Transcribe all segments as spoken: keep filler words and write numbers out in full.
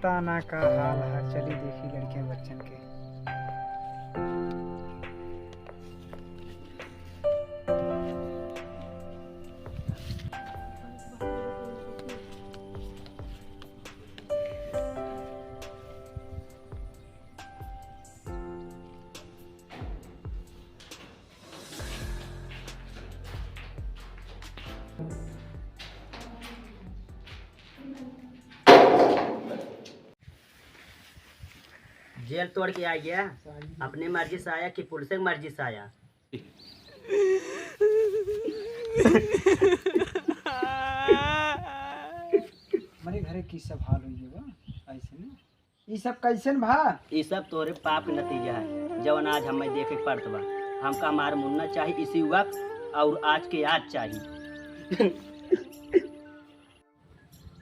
पता ना का हाल है, चली देखी लड़कियन बच्चन के। जेल तोड़ के आ गया, अपने मर्जी से आया कि पुलिस की मर्जी से आया? हमारे घरे की सब हाल हुई है बा, ऐसे ना। ई सब कैसन भा? ई सब तोरे पाप के नतीजा है, जवन आज हमें देखे के पड़त बा। हमका हमार मुन्ना चाही इसी वक्त, और आज के आज चाही।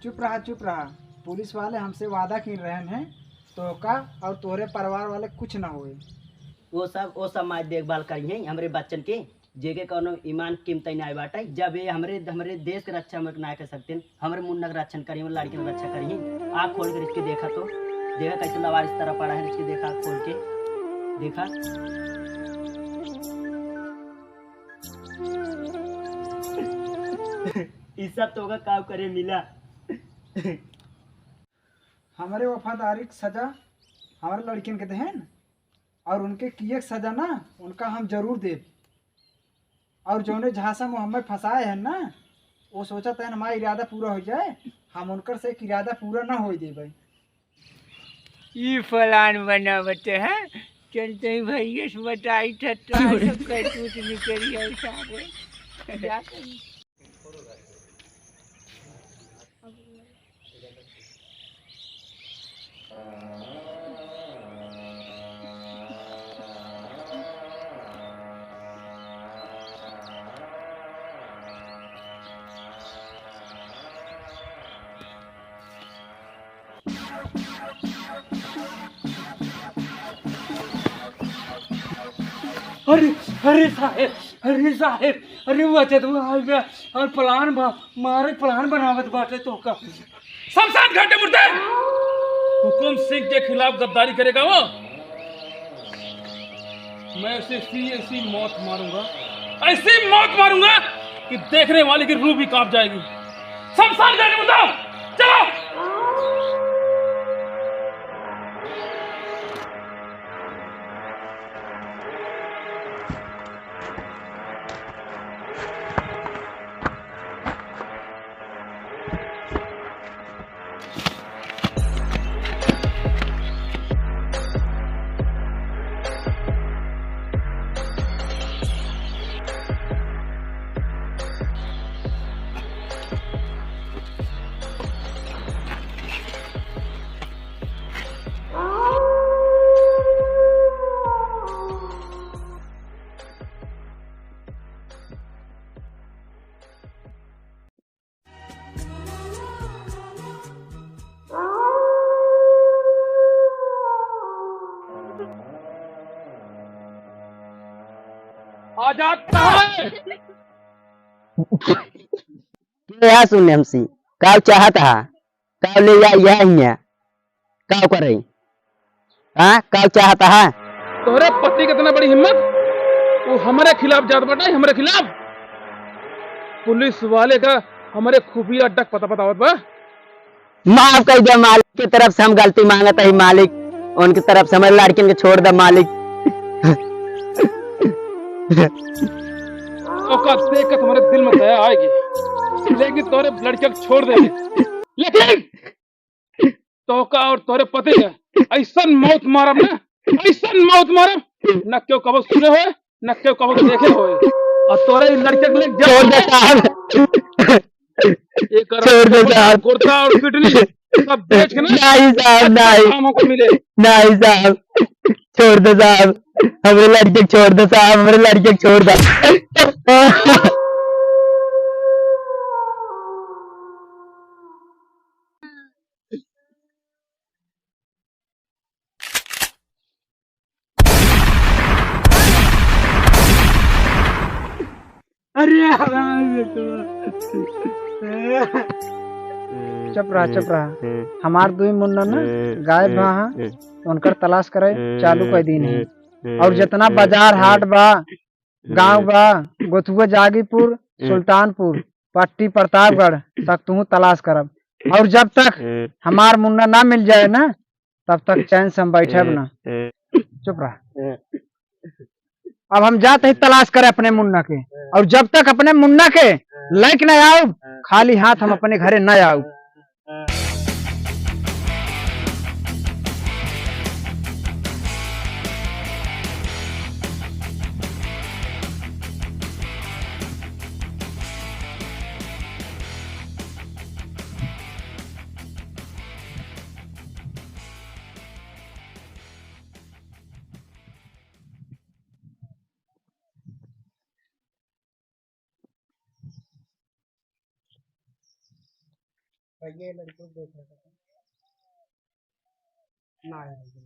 चुप रहा, चुप रहा। पुलिस वाले हमसे वादा किन रहन हैं, तोहका और तोहरे परिवार वाले कुछ ना होए। वो सब, वो सब माई देखभाल करिहैं हमरे बच्चन के, जेके कौनो ईमान कीमत नाहीं बाटे। जब ये हमरे, हमरे देश के रक्षा हम ना कर सकते, हमरे मुन्ना के रक्षण करिहैं, लड़कियन के रक्षा करिहैं। आँख खोल के रिच के देखा तो, देखा कैसे लवारिस तरह पड़ा है, रिच के देखा, आँख खोल के देखा। ई सब तोहका काव करे मिला? हमरे वफादारी के सजा हमरे लड़कियन के देहेन, और उनके किए के सजा ना, उनका हम जरूर देब। और जौने झांसा में हमें फंसाए हैं ना, वो सोचत हैं हमारा इरादा पूरा हो जाए, हम उनकर से एक इरादा पूरा ना होए देबे। ई प्लान बनावत हैं, चलते ही भैया से बताई था, तो सब करतूत निकल गए सारे। जा कहीं। अरे, अरे साहेब, अरे साहेब, अरे वो अच्छा तो आ गया और प्लान बा, मारे प्लान बनावत बाटे तोहका। शमशान घाटे मुर्दे! हुकुम सिंह के खिलाफ गद्दारी करेगा वो? मैं उसे ऐसी, ऐसी मौत मारूंगा, ऐसी मौत मारूंगा कि देखने वाले की रूह भी कांप जाएगी। शमशान घाटे मुर्दे! चलो! आजाद कहाँ है? के यहाँ सुने हमसी? काव चाहत हा? काव ले या, या हिया? काव करे? हाँ, काव चाहत हा? तोहरे पति के इतना बड़ी हिम्मत, वो हमरे खिलाफ जात बाटे, हमरे खिलाफ। पुलिस वाले का हमरे खुफिया अड्डा क पता बतावत बा। माफ कर दे, मालिक के तरफ से हम गलती मांगत ही मालिक, उनकी तरफ से हमारे लड़कियन के छोड़ दे मालिक। ओका देख के तुम्हारे दिल में दया आएगी, लेकिन तोरे लड़कियन के छोड़ दे, लेकिन तोका और तोरे पति के ऐसन मौत मारब ना, ऐसन मौत मारब, न केहू कबो सुने होए, न केहू कबो देखे होए। और तोरे ई लड़के के लेके जा। छोड़ दे साहब। एक छोड़ दे साहब। गुर्दा और किडनी सब बेच के ना। नहीं साहब, अच्छा नहीं। काम हमको मिले। नहीं साहब, छोड़ दे साहब, हमरे लड़के के छोड़ दे साहब, हमरे लड़के के छोड़ दे। अरे हराम बेटवा। चुप रहा, चुप रहा। हमार दुई मुन्ना ना गायब भा हा, उनकर तलाश करे चालू कर दीन है। और जितना बाजार हाट बा, गांव बा, गोथुआ जागीपुर, सुल्तानपुर, पट्टी प्रतापगढ़ तक तू तलाश करब। और जब तक हमार मुन्ना ना मिल जाए ना, तब तक चैन से हम बैठब ना। चुप रहा। अब हम जात ही तलाश करे अपने मुन्ना के, और जब तक अपने मुन्ना के लैक ना आउब, खाली हाथ हम अपने घरे ना आउब। भैया, ये लड़के को देख रहे थे। ना आए भैया।